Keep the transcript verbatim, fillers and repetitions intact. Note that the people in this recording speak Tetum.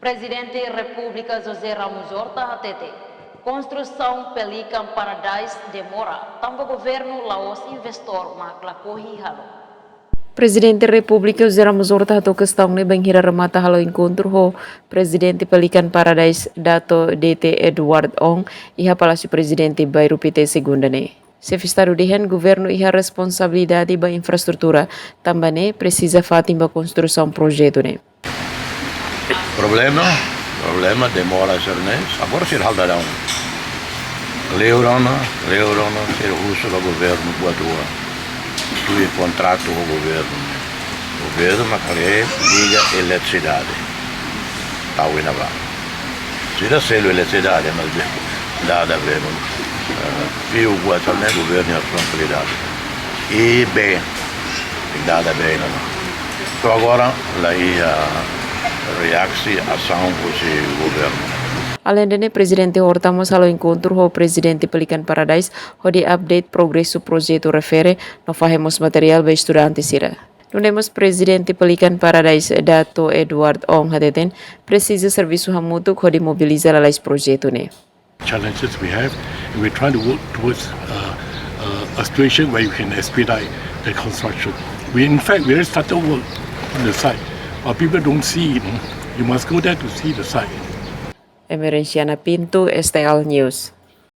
Prezidente Repúblika José Ramos Horta hatete, konstrusaun Pelican Paradise demora, tanba governu la'ós investór mak lakohi halo. Prezidente Repúblika José Ramos Horta hato'o kestaun ne'e bainhira remata halo enkontru ho Prezidente Pelican Paradise Dato D T Edward Ong iha Palásiu Prezidente Bairru Pité, Segunda ne'e. Xefe Estadu dehan governu iha responsabilidade ba infraestrutura, tanba ne'e presiza fatin ba konstrusaun projetu ne'e. Problema, problema demora sira-ne'e, agora sira halo daudaun. Kleur ona, kleur ona, sira husu ba governu buat rua. Tuir kontratu ho governu. Governu mak haree liga eletrisidade. Tau iha ne'ebá. Sira selu eletrisidade, mas de, dada be, eh, fiu buat sira-ne'e governu responsabilidade. I be, dada be ona. To'o agora, la iha reaksi, asaun husi governu. Aleinde ne'e, Prezidente Horta mós halo enkontru ho Prezidente Pelican Paradise, hodi update progresu projetu refere, no fahe mós materiál ba estudante sira. Nune'e mós Prezidente Pelican Paradise Dato Edward Ong hateten, presiza servisu hamutuk hodi mobiliza lalais projetu ne'e. Challenges we have, and we're trying to work towards, uh, uh, a situation where you can expedite the construction. We, in fact, we already started work on the site, but people don't see it. You must go there to see the site. Emerenciana Pinto, S T L News.